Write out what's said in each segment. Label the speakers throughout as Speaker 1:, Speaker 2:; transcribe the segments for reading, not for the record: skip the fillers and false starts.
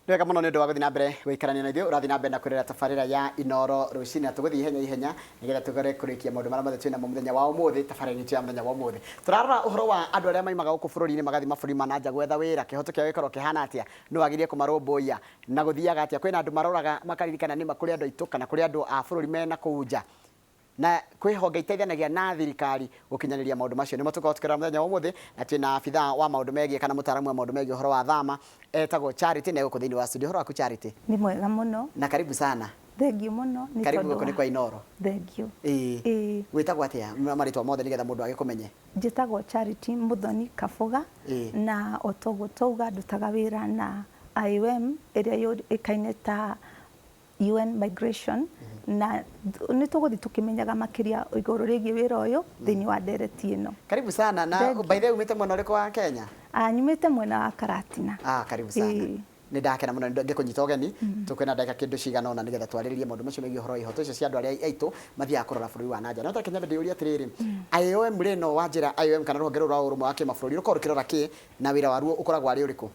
Speaker 1: Nĩ wega mũno nĩ ũndũ wa gũthiĩ na mbere gũikarania na ithuĩ. Ũrathiĩ na mbere na kwĩrora tabarĩra ya Inooro rũcinĩ, na tũgũthiĩ ihenya ihenya nĩgetha tũgere kũrĩkia maũndũ marĩa mothe twĩ namo mũthenya wa ũmũthĩ tabarĩra-inĩ itũ ya mũthenya wa ũmũthĩ. Tũrarora ũhoro wa andũ arĩa maimaga gũkũ bũrũri-inĩ magathiĩ mabũrũri ma na nja gwetha wĩra, kĩhoto kĩao gĩkoragwo kĩhana atĩa, nũ wagĩrĩire kũmarũmbũiya, na gũthiaga atĩa. Kwĩna andũ maroraga makaririkana nĩma kũrĩ andũ aitũ kana kũrĩ andũ a bũrũri mena kũu nja. Na kwĩ honge iteithanagia na thirikari gũkinyanĩria maũndũ macio. Nĩmo tũkoragwo tũkĩrora mũthenya wa ũmũthĩ, na twĩna abithaa wa maũndũ megiĩ kana mũtaaramu wa maũndũ megiĩ ũhoro wa thama, etagwo Charity, na e gũkũ thĩinĩ wa studio. Ũhoro waku Charity?
Speaker 2: Nĩ mwega mũno.
Speaker 1: Na karibu sana.
Speaker 2: Thengiũ mũno
Speaker 1: nĩ Karibu tondũ gũkũ nĩ wa kwa Inooro.
Speaker 2: Thengiũ.
Speaker 1: Ĩĩ. Ĩĩ. Wĩtagwo atĩa marĩtwa mothe nĩgetha mũndũ agĩkũmenye?
Speaker 2: Njĩtagwo Charity Muthoni Kabũga. Na o ta ũguo twauga ndutaga wĩra na IOM ĩrĩa yũĩkaine ta UN Migration, na nĩ tũgũthiĩ tũkĩmenyaga makĩria igũrũ rĩgiĩ wĩra ũyũ thĩinĩ wa ndereti ĩno.
Speaker 1: Karibu sana. Na Thank you. By the way, umĩte mwena ũrĩkũ wa Kenya?
Speaker 2: Ah, nyumĩte mwena wa Karatina.
Speaker 1: Ah, karibu sana. Ĩĩ. Nĩ ndakena mũno ngĩkũnyita ũgeni. Tũkwĩna ndagĩka kĩndũ cigana ũna nĩgetha twarĩrĩrie maũndũ macio megiĩ ũhoro wa ihoto icio cia andũ arĩa aitũ mathiaga kũrora bũrũri wa na nja. No tareke nyambe ndĩyũrie atĩrĩrĩ, IOM rĩ, no wanjĩra IOM kana rũhonge rũrũ rwa ũrũmwe wa kĩmabũrũri rũkoragwo rũkĩrora kĩ na wĩra waruo ũkoragwo arĩ ũrĩkũ?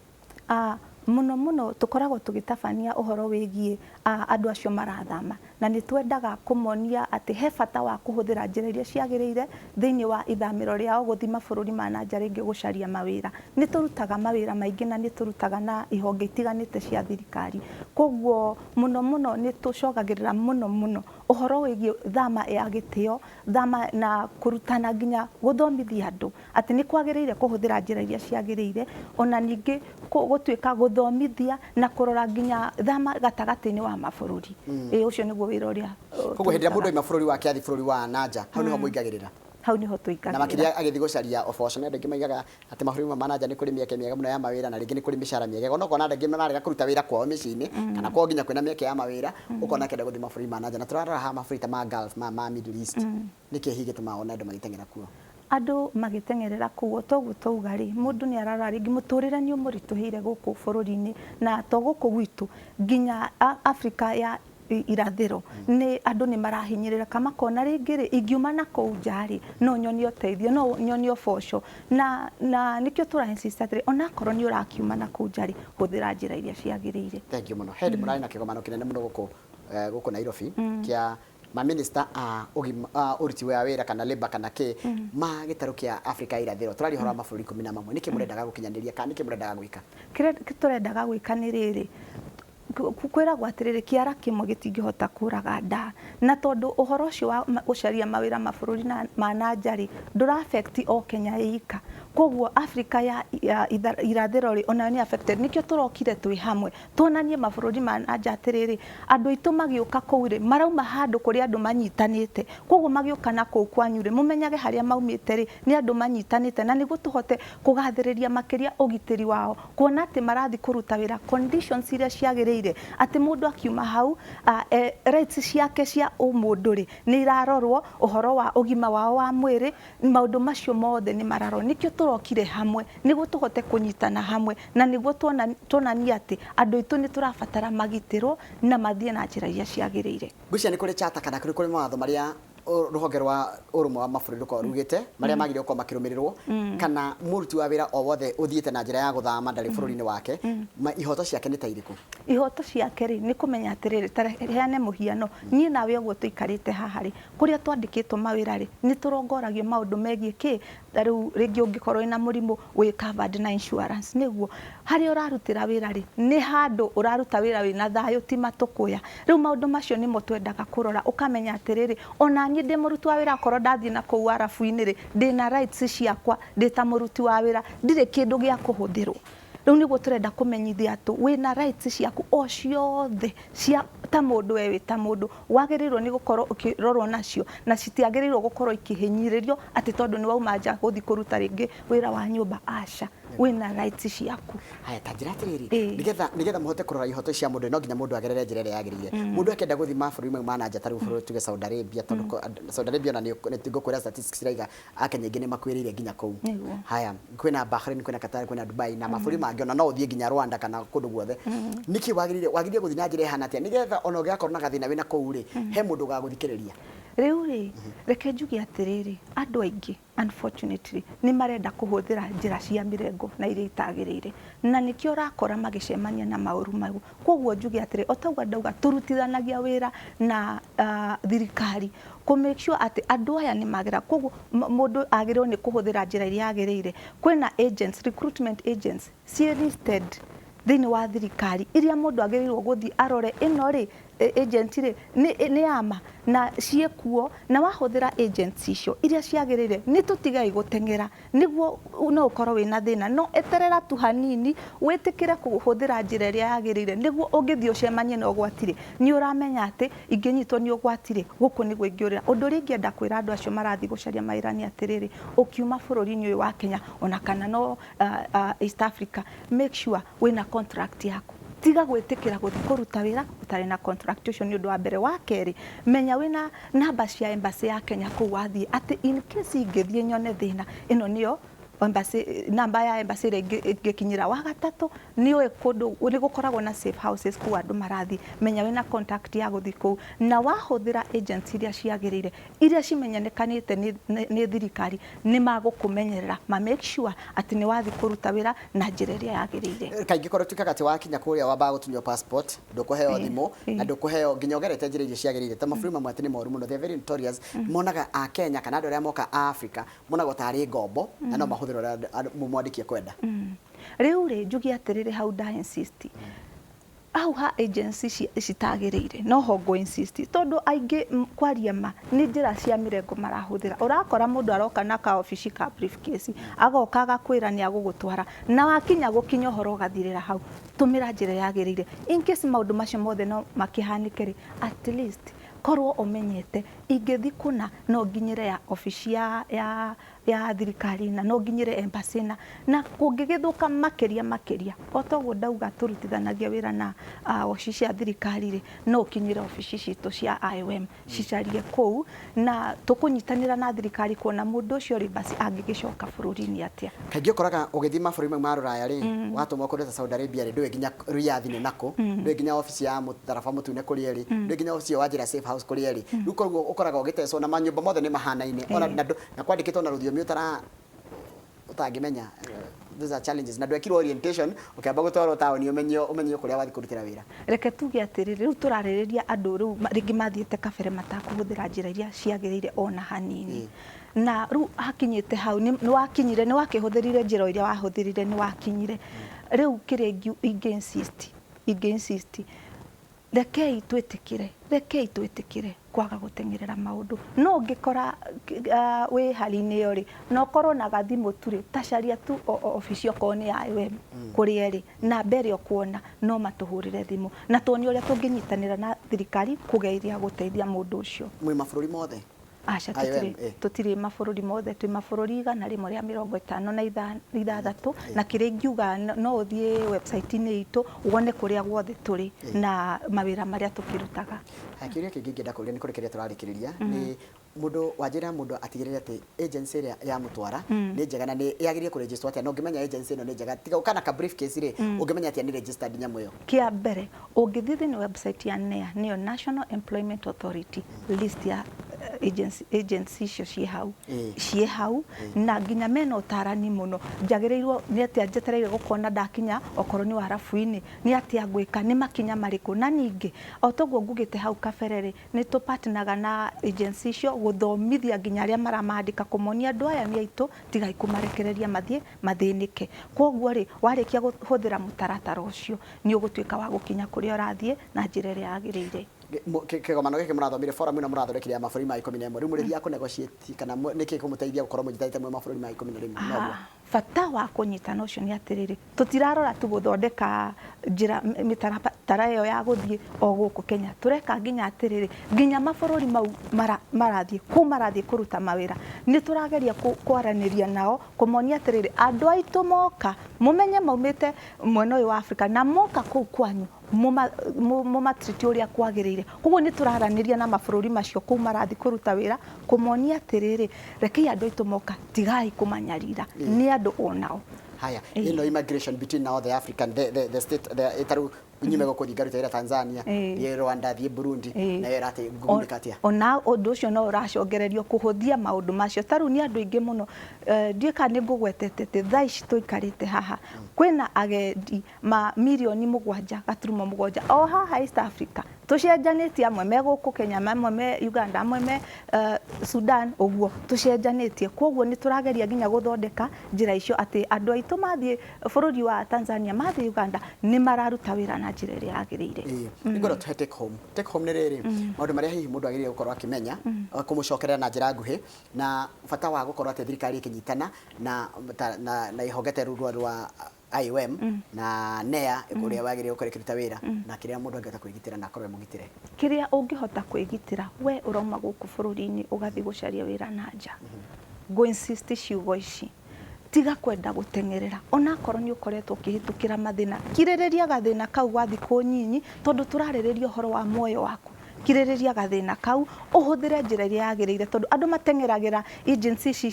Speaker 2: A Mũno mũno tũkoragwo tũgĩtabania ũhoro wĩgiĩ andũ acio marathama, na nĩ twendaga kũmonia atĩ he bata wa kũhũthĩra njĩra iria ciagĩrĩire thĩinĩ wa ithamĩro rĩao gũthiĩ mabũrũri ma na nja rĩngĩ gũcaria mawĩra. Nĩ tũrutaga mawĩra maingĩ na nĩ tũrutaga na ihonge itiganĩte cia thirikari. Kwoguo mũno mũno nĩ tũcogagĩrĩra mũno mũno ũhoro wĩgiĩ thama ya gĩtĩo, thama na kũrutana nginya gũthomithia andũ atĩ nĩ kwagĩrĩire kũhũthĩra njĩra iria ciagĩrĩire, ona ningĩ gũtuĩka gũthomithia na kũrora nginya thama gatagatĩ-inĩ wa mabũrũri. Ĩĩ ũcio nĩguo wĩra ũrĩa
Speaker 1: Koguo hĩndĩ ĩrĩa mũndũ aima bũrũri wake athiĩ bũrũri wa na nja, hau nĩho mũingagĩrĩra?
Speaker 2: Hau nĩho tũingagĩrĩra.
Speaker 1: Na makĩria agĩthiĩ gũcaria ũboco, nĩ andũ aingĩ maigaga atĩ mabũrũri mamwe ma na nja nĩ kũrĩ mĩeke mĩega mũno ya mawĩra na rĩngĩ nĩ kũrĩ mĩcara mĩega. Ona ũkona andũ aingĩ mararega kũruta wĩra kwao mĩciĩ-inĩ kana kwao nginya kwĩna mĩeke ya mawĩra, ũkona akĩenda gũthiĩ mabũrũri ma na nja. Na tũrarora haha mabũrũri ta ma Gulf, ma Middle East. Nĩkĩ hihi gĩtũmaga wone andũ magĩteng'era kuo?
Speaker 2: Andũ magĩteng'erera kũu, o ta ũguo twauga rĩ, mũndũ nĩ ararora rĩngĩ mũtũrĩre nĩ ũmũritũhĩire gũkũ bũrũri-inĩ, na to gũkũ gwitũ, nginya Africa ya irathĩro, nĩ andũ nĩ marahinyĩrĩrĩka makona rĩngĩ rĩ, ingiuma na kũu nja rĩ, no nyone ũteithio, no nyone ũboco, na nĩkĩo tũra insist atĩrĩ, onakorwo nĩ ũrakiuma na kũu nja rĩ, hũthĩra njĩra iria ciagĩrĩire.
Speaker 1: Thengiũ mũno. He hĩndĩ mũrarĩ na kĩgomano kĩnene mũno gũkũ gũkũ Nairobi kĩa Mamĩnĩsta a ũgima, a ũruti wa wĩra kana labour kana kĩ ma gĩtarũ kĩa Africa ya irathĩro. Tũraria ũhoro wa mabũrũri 11. Nĩkĩ mũrendaga gũkinyanĩria kana nĩkĩ mũrendaga gwĩka?
Speaker 2: Kĩrĩa tũrendaga gwĩka nĩ rĩrĩ, kwĩragwo atĩrĩrĩ, kĩara kĩmwe gĩtingĩhota kũraga ndaa. Na tondũ ũhoro ũcio wa gũcaria mawĩra mabũrũri ma na nja rĩ, ndũra affect o Kenya ĩ ika. Koguo Africa ya irathĩro rĩ, onayo nĩ affected. Nĩkĩo tũrokire twĩ hamwe. Tuonanie mabũrũri ma na nja atĩrĩrĩ, andũ aitũ magĩũka kũu rĩ, marauma handũ kũrĩ andũ manyitanĩte. Kwoguo magĩũka na kũu kwanyu rĩ, mũmenyage harĩa maumĩte rĩ, nĩ andũ manyitanĩte na nĩguo tũhote kũgathĩrĩria makĩria ũgitĩri wao, kuona atĩ marathiĩ kũruta wĩra conditions iria ciagĩrĩire, atĩ mũndũ akiuma hau, rights ciake cia ũmũndũ rĩ, nĩ irarorwo, ũhoro wa ũgima wao wa mwĩrĩ, Maũndũ macio mothe nĩ mararorwo. Nĩkĩo tũrokire hamwe, nĩguo tũhote kũnyitana hamwe, na nĩguo tuonanie atĩ andũ aitũ nĩ tũrabatara magitĩrwo na mathiĩ na njĩra iria ciagĩrĩire.
Speaker 1: Ngwĩciria nĩ kũrĩ charter kana nĩ kũrĩ mawatho marĩa rũhonge rwa ũrũmwe wa mabũrũri rũkoragwo rugĩte marĩa magĩrĩirwo gũkorwo makĩrũmĩrĩrwo kana mũruti wa wĩra o wothe ũthiĩte na njĩra ya gũthama ndarĩ bũrũri-inĩ wake, ihoto ciake nĩ ta irĩkũ?
Speaker 2: Ihoto ciake rĩ, nĩ kũmenya atĩrĩrĩ, ta heane mũhiano, niĩ nawe ũguo tũikarĩte haha rĩ, Kũrĩa twandĩkĩtwo mawĩra-rĩ, nĩ tũrongoragio maũndũ megiĩ kĩ, ta rĩu rĩngĩ ũngĩkorwo wĩna mũrimũ wĩ covered na insurance, nĩguo. Harĩa ũrarutĩra wĩra-rĩ, nĩ handũ ũraruta wĩra wĩna thayũ ti matũkũya. Rĩu maũndũ macio nĩmo twendaga kũrora, ũkamenya atĩrĩrĩ, ona niĩ ndĩ mũruti wa wĩra okorwo ndathiĩ nakũu warabu-inĩ rĩ, ndĩna rights ciakwa ndĩ ta mũruti wa wĩra, ndirĩ kĩndũ gĩa kũhũthĩrwo. Rĩu nĩguo tũrenda kũmenyithia atũ wĩna rights ciaku o ciothe cia ta mũndũ we wĩ ta mũndũ wagĩrĩirwo nĩ gũkorwo ũkĩrorwo nacio na citiagĩrĩirwo gũkorwo ikĩhinyĩrĩrio atĩ tondũ nĩ wauma nja gũthiĩ kũruta rĩngĩ wĩra wa nyũmba, aca, wĩna rights ciaku.
Speaker 1: Haya, ta njĩra atĩrĩrĩ, nĩgetha mũhote kũrora ihoto cia mũndũ no nginya mũndũ agerere njĩra ĩrĩa yagĩrĩire. Mũndũ akĩenda gũthiĩ mabũrũri mau ma na nja ta rĩu bũrũri tuge Saudi Arabia, tondũ Saudi Arabia ona nĩ ngũkwĩra statistics iraiga Akenya aingĩ nĩ makuĩrĩire nginya kũu. Haya, kwĩna Bahrain, kwĩna Qatar, kwĩna Dubai na mabũrũri mangĩ ona no ũthiĩ nginya Rwanda kana kũndũ guothe. Nĩkĩ wagĩrĩire wagĩrĩire gũthiĩ na njĩra ĩhana atĩa nĩgetha ona ũngĩgakorwo na gathĩna wĩna kũu rĩ, he mũndũ ũgagũthikĩrĩria?
Speaker 2: Rĩu rĩ, reke njuge atĩrĩrĩ, andũ aingĩ unfortunately nĩ marenda kũhũthĩra njĩra cia mĩrengo na iria itagĩrĩire, na nĩkĩo ũrakora magĩcemania na maũru mau. Koguo njuge atĩrĩ, o taguo ndauga, tũrutithanagia wĩra na thirikari kũ make sure atĩ andũ aya nĩ magĩra. Koguo mũndũ agĩrĩirwo nĩ kũhũthĩra njĩra iria yagĩrĩire. Kwĩna agents, recruitment agents ciĩ listed thĩinĩ wa thirikari, iria mũndũ agĩrĩirwo gũthiĩ arore ĩno rĩ, agent rĩ, nĩ yama na ciĩkuo. Na wahũthĩra agents icio iria ciagĩrĩire, nĩ tũtigai gũteng'era, nĩguo no ũkorwo wĩna thĩna. No eterera tu hanini, wĩtĩkĩre kũhũthĩra njĩra ĩrĩa yagĩrĩire, nĩguo ũngĩthiĩ ũcemanie na ũgwati rĩ, nĩ ũramenya atĩ ingĩnyitwo nĩ ũgwati rĩ, gũkũ nĩguo ingĩũrĩra. Ũndũ ũrĩa ingĩenda kwĩra andũ acio marathiĩ gũcaria mawĩra nĩ atĩrĩrĩ, ũkiuma bũrũri-inĩ ũyũ wa Kenya ona kana no East Africa, make sure wĩna contract yaku. Tiga gwĩtĩkĩra gũthiĩ kũruta wĩra ũtarĩ na contract. Ũcio nĩ ũndũ wa mbere. Wa kerĩ, menya wĩna namba cia embassy ya Kenya kũu wathiĩ, atĩ in case ingĩthiĩ nyone thĩna, ĩno nĩyo embassy, namba ya embassy ĩrĩa ĩngĩkinyĩra. Wa gatatũ, nĩ ũĩ kũndũ nĩ gũkoragwo na safe houses kũu andũ marathiĩ, menya wĩna contact ya gũthiĩ kũu. Na wahũthĩra agents iria ciagĩrĩire, iria cimenyekanĩte nĩ thirikari, nĩ magũkũmenyerera ma make sure atĩ nĩ wathiĩ kũruta wĩra na njĩra ĩrĩa yagĩrĩire.
Speaker 1: Kaingĩ korwo tuĩkaga atĩ wakinya kũrĩa wambaga gũtunywo passport, ndũkũheo thimũ na ndũkũheo nginya ũgerete njĩra iria ciagĩrĩire. Ta mabũrũri mamwe atĩ nĩ moru mũno, they are very notorious. Monaga a Kenya kana andũ arĩa moka a Africa monagwo tarĩ ngombo na no mahũthĩre ũrĩa mwandĩki ekwenda.
Speaker 2: Rĩu rĩ, njuge atĩrĩrĩ, hau nda insist hau ha agency citagĩrĩire, no ho ngũ insist, tondũ aingĩ kwaria ma nĩ njĩra cia mĩrengo marahũthĩra. Ũrakora mũndũ aroka na ka obici ka briefcase, agoka agakwĩra nĩ agũgũtwara, na wakinya gũkinya ũhoro ũgathirĩra hau. Tũmĩra njĩra yagĩrĩire. In case maũndũ macio mothe no makĩhanĩke rĩ, at least korwo ũmenyete ingĩthi kũna no nginyĩre ya obici ya thirikari na no nginyĩre embassy, na kũngĩgĩthũka makĩria makĩria, o toguo ndauga tũrutithanagia wĩra na obici cia thirikari rĩ, no ũkinyĩre obici citũ cia IOM, cicarie kũu, na tũkũnyitanĩra na thirikari kuona mũndũ ũcio rĩ, basi angĩgĩcoka bũrũri-inĩ atĩa.
Speaker 1: Kaingĩ ũkoraga ũgĩthiĩ mabũrũri mau ma rũraya rĩ, watũmwo kũndũ ta Saudi Arabia rĩ, ndũĩ nginya Riyadh nĩ nakũ, ndũĩ nginya obici ya mũtharaba mũtune kũrĩa ĩrĩ, ndũĩ nginya obici ya wanjĩra safe house kũrĩa ĩrĩ. Rĩu koguo ũkoraga ũgĩtecwo na manyũmba mothe nĩ mahanaine ona na kwandĩkĩtwo na rũthiomi ũtara ũtangĩmenya. Those are challenges, na ndwekirwo orientation ũkĩamba gũtwarwo taũni ũmenyo ũmenyo kũrĩa wathiĩ kũrutĩra wĩra.
Speaker 2: Reke tuge atĩrĩrĩ, rĩu tũrarĩrĩria andũ rĩu rĩngĩ mathiĩte kabere matakũhũthĩra njĩra iria ciagĩrĩire ona hanini, na rĩu hakinyĩte hau nĩ wakinyire, nĩ wakĩhũthĩrire njĩra iria wahũthĩrire, nĩ wakinyire. Rĩu kĩrĩa ingĩ insist, rekei twĩtĩkĩre, rekei twĩtĩkĩre kwaga gũteng'erera maũndũ. No ũngĩkora wĩ hali-inĩ ĩyo rĩ, na ũkorwo na gathimũ tu rĩ, ta caria tu obici okorwo nĩ ya IOM kũrĩa ĩrĩ, namba ĩrĩa ũkuona no matũhũrĩre thimũ na tuone ũrĩa tũngĩnyitanĩra na thirikari kũgeria gũteithia mũndũ ũcio.
Speaker 1: Mwĩ mabũrũri mothe?
Speaker 2: Aca.
Speaker 1: IOM,
Speaker 2: Tũtirĩ. Tũtirĩ mabũrũri mothe, twĩ mabũrũri 156, na kĩrĩa ingiuga, no ũthiĩ website-inĩ itũ wone kũrĩa guothe tũrĩ na mawĩra marĩa tũkĩrutaga.
Speaker 1: Haya, kĩũria kĩngĩ ingĩenda kũria nĩ kũrĩkĩrĩria tũrarĩkĩrĩria nĩ mũndũ wanjĩra mũndũ atigĩrĩre atĩ agency ĩrĩa yamũtwara nĩ njega na nĩ yagĩrĩire kũregister atĩa, na ũngĩmenya agency ĩno nĩ njega, tiga ũkana ka briefcase rĩ, ũngĩmenya atĩa nĩ registered nyamũ ĩyo?
Speaker 2: Kĩa mbere, ũngĩthiĩ thĩinĩ wa website ya NEA, nĩyo National Employment Authority, list ya agency icio ciĩ hau. Ciĩ hau na nginya mena ũtarani mũno, njagĩrĩirwo nĩ atĩa, njetereire gũkona ndakinya okorwo nĩ warabu-inĩ nĩ atĩa ngwĩka, nĩ makinya marĩkũ. Na ningĩ o toguo ngugĩte hau kabere rĩ, nĩ tũpartneraga na agency icio gũthomithia nginya arĩa maramandĩka, kũmonia andũ aya nĩ aitũ, tigai kũmarekereria mathiĩ mathĩnĩke. Koguo rĩ, warĩkia kũhũthĩra mũtaratara ũcio, nĩ ũgũtuĩka wa gũkinya kũrĩa ũrathiĩ na njĩra ĩrĩa yagĩrĩire.
Speaker 1: Kĩgomano gĩkĩ mũrathomire, forum ĩno mũrathondekire ya mabũrũri ma 11, rĩu mũrĩthiaga kũ negotiate kana nĩkĩ kũmũteithia gũkorwo mũnyitanĩte mwĩ mabũrũri ma 11 noguo?
Speaker 2: Bata wa kũnyitana ũcio nĩ atĩrĩrĩ, tũtirarora tu gũthondeka njĩra mĩtaratara ĩyo ya gũthiĩ o gũkũ Kenya, tũreka nginya atĩrĩrĩ, nginya mabũrũri mau marathiĩ kũu, marathiĩ kũruta mawĩra, nĩ tũrageria kwaranĩria nao, kũmonia atĩrĩrĩ, andũ aitũ moka, mũmenye maumĩte mwena ũyũ wa Afrika na moka kũu kwanyu. Mũmatriti ũrĩa kwagĩrĩire. Koguo nĩ tũraranĩria na mabũrũri macio kũu marathiĩ kũruta wĩra, kũmonia atĩrĩrĩ, rekei andũ aitũ moka, tigai kũmanyarira, nĩ andũ onao.
Speaker 1: Haya, ĩno immigration between now the African the state the ĩtarũ nyume gũkũ thiĩ ngaruta wĩra Tanzania, thiĩ Rwanda, thiĩ Burundi, nayo ĩratĩ ngũgunĩka atĩa?
Speaker 2: Ona ũndũ ũcio no ũracongererio kũhũthia maũndũ macio. Ta rĩu nĩ andũ aingĩ mũno, ndiũĩ kana nĩ ngũgwetete atĩ thaa ici tũikarĩte haha kwĩna agendi ma 7.7 million o haha East Africa, tũcenjanĩtie, amwe me gũkũ Kenya, amwe me Uganda, amwe me Sudan, ũguo tũcenjanĩtie. Koguo nĩ tũrageria nginya gũthondeka njĩra icio atĩ andũ aitũ mathiĩ bũrũri wa Tanzania, mathiĩ Uganda, nĩ mararuta wĩra na njĩra ĩrĩa yagĩrĩire.
Speaker 1: Nĩ ngwenda tũhe take home. Take home nĩ rĩrĩ, maũndũ marĩa hihi mũndũ agĩrĩire gũkorwo akĩmenya, kũmũcokerera na njĩra nguhĩ, na bata wa gũkorwo atĩ thirikari ĩkĩnyitana na ihongete rũu rwa IOM na NEA, ũrĩa wagĩrĩire gũkorwo ĩkĩruta wĩra, na kĩrĩa mũndũ angĩhota kwĩgitĩra na akorwo e mũgitĩre.
Speaker 2: Kĩrĩa ũngĩhota kwĩgitĩra we ũrauma gũkũ bũrũri-inĩ ũgathiĩ gũcaria wĩra na nja, ngũ insist ciugo ici: tiga kwenda gũteng'erera. Onakorwo nĩ ũkoretwo ũkĩhĩtũkĩra mathĩna, kirĩrĩria gathĩna kau gwa thikũ nyinyi, tondũ tũrarĩrĩria ũhoro wa muoyo waku. Kirĩrĩria gathĩna kau, ũhũthĩre njĩra ĩrĩa yagĩrĩire, tondũ andũ mateng'eragĩra agency ici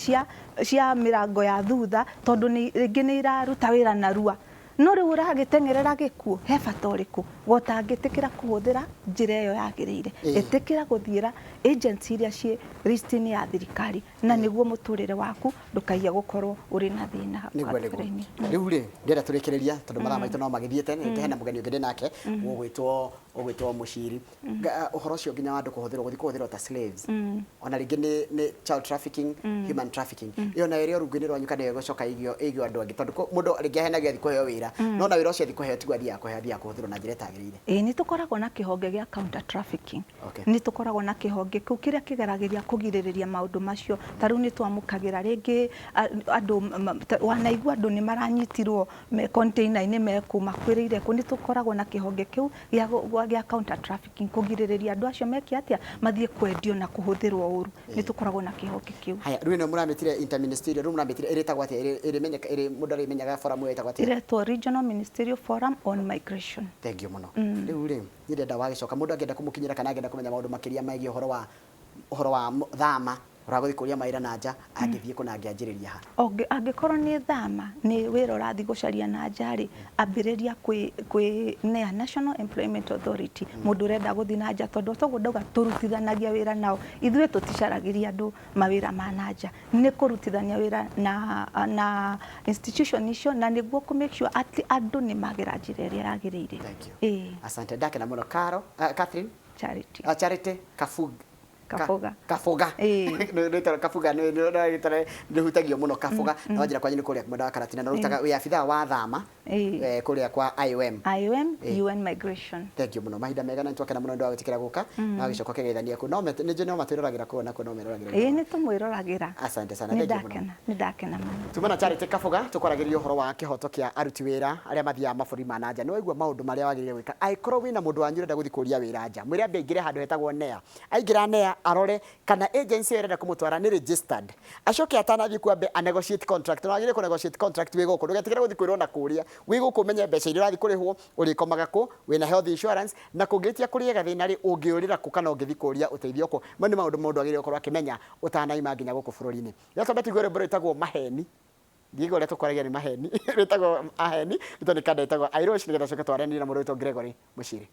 Speaker 2: cia mĩrango ya thutha, tondũ rĩngĩ nĩ iraruta wĩra narua, no rĩu ũragĩteng'erera gĩkuũ, he bata ũrĩkũ gotangĩtĩkĩra kũhũthĩra njĩra ĩyo yagĩrĩire? Ĩtĩkĩra gũthiĩra agency iria ciĩ list-inĩ ya thirikari, na nĩguo mũtũrĩre waku ndũkaiye gũkorwo ũrĩ na thĩna hau
Speaker 1: Nĩguo.
Speaker 2: kabere-inĩ.
Speaker 1: Rĩu rĩ, ndĩrenda tũrĩkĩrĩria, tondũ mathaa maitũ no magĩthiĩte. Nĩ hena mũgeni ũngĩ ndĩ nake ũgwĩtwo Mũciri. Ũhoro ũcio nginya wa andũ kũhũthĩrwo, gũthiĩ kũhũthĩrwo ta slaves, ona rĩngĩ nĩ child trafficking, human trafficking, ĩyo nayo ĩrĩ o rungu-inĩ rwanyu, kana ĩyo ĩgũcoka ĩigio andũ angĩ? Tondũ mũndũ rĩngĩ ahenagio athiĩ kũheo wĩra, no na wĩra ũcio athiĩ kũheo tiguo athiaga kũheo, athiaga kũhũthĩrwo na njĩra ĩtagĩrĩire.
Speaker 2: Ĩĩ, nĩ tũkoragwo na kĩhonge gĩa counter trafficking. Nĩ tũkoragwo na kĩhonge kĩu kĩrĩa kĩgeragĩria kũgirĩrĩria maũndũ macio. Ta rĩu nĩ twamũkagĩra rĩngĩ andũ wanaigua andũ nĩ maranyitirwo me container-inĩ mekũ makuĩrĩire kũ. Nĩ tũkoragwo na kĩhonge kĩu gĩa counter trafficking, kũgirĩrĩria andũ acio meke atĩa, mathiĩ kwendio na kũhũthĩrwo ũru. Nĩ tũkoragwo na kĩhonge kĩu.
Speaker 1: Haya, rĩu ĩno mũramĩtire interministerial, rĩu mũramĩtire ĩrĩtagwo atĩa? Ĩrĩmenyeka ĩrĩ mũndũ arĩmenyaga forum ĩyo ĩtagwo atĩa?
Speaker 2: Ĩretwo Regional Ministerial Forum on Migration.
Speaker 1: Thank you mũno. Rĩu rĩ, niĩ ndĩrenda wagĩcoka, mũndũ angĩenda kũmũkinyĩra kana angĩenda kũmenya maũndũ makĩria megiĩ ũhoro wa thama, ũhoro wa gũthiĩ kũria mawĩra na nja, angĩthiĩ kũ na angĩanjĩrĩria ha?
Speaker 2: Angĩkorwo nĩ thama, nĩ wĩra ũrathiĩ gũcaria na nja rĩ, ambĩrĩria kwĩ NEA, National Employment Authority. Mũndũ ũrenda gũthiĩ na nja, tondũ toguo ndauga tũrutithanagia wĩra nao, ithuĩ tũticaragĩria andũ mawĩra ma na nja, nĩ kũrutithania wĩra na institution icio, na nĩguo kũ make sure atĩ andũ nĩ magera njĩra ĩrĩa yagĩrĩire.
Speaker 1: Thank you.
Speaker 2: Ĩĩ.
Speaker 1: Asante, ndakena mũno. Caro, Catherine.
Speaker 2: Charity.
Speaker 1: Charity Kafug
Speaker 2: Kabuga.
Speaker 1: Kabuga. Nĩ Kabuga, nĩ nĩ hutagio mũno Kabuga, na wanjĩra kwanyu nĩ kũrĩa mwena wa Karatina, na ũrutaga wĩ abithaa wa thama kũrĩa kwa IOM.
Speaker 2: IOM. UN Migration.
Speaker 1: Thank you mũno, mahinda mega, na nĩtwakena mũno nĩ wa gwĩtĩkĩra gũka na wagĩcoka ũkĩgeithania kũ no nĩ njũĩ no matwĩroragĩra kũu, na kũu no meroragĩra.
Speaker 2: Ĩĩ, nĩ tũmwĩroragĩra.
Speaker 1: Asante sana.
Speaker 2: Nĩ
Speaker 1: Thank you mũno.
Speaker 2: ndakena, nĩ ndakena mũno.
Speaker 1: Tuma na Charity Kabuga, tũkwaragĩrĩria ũhoro wa kĩhoto kĩa aruti wĩra arĩa mathiaga mabũrũri ma na nja. Nĩ waigua maũndũ marĩa wagĩrĩire gwĩka. Angĩkorwo wĩna mũndũ wanyu ũrenda gũthiĩ kũria wĩra nja, mwĩre ambe aingĩre handũ hetagwo NEA. Aingĩra NEA, arore kana agency ĩyo ĩrenda kũmũtwara nĩ registered, acoke atanathiĩ kuo ambe a negotiate contract. Na wagĩrĩire kũ negotiate contract wĩ gũkũ, ndũgetigĩre gũthiĩ kwĩrwo na kũrĩa wĩ gũkũ. Ũmenye mbeca iria ũrathiĩ kũrĩhwo, ũrĩkomaga kũ, wĩna health insurance, na kũngĩtia kũrĩe gathĩna rĩ, ũngĩũrĩra kũ kana ũngĩthiĩ kũria ũteithio kũ. Mau nĩ maũndũ mũndũ agĩrĩire gũkorwo akĩmenya ũtanaima nginya gũkũ bũrũri-inĩ. Rĩrĩa twambe tũigue rwĩmbo rwĩtagwo Maheni, ndiigua ũrĩa tũkwaragia nĩ maheni, rwĩtagwo Aheni, rwĩtwo nĩ kanda ĩtagwo Airosh, nĩgetha coke twaranĩrie na mũndũ wĩtwo Gregory Mũciri.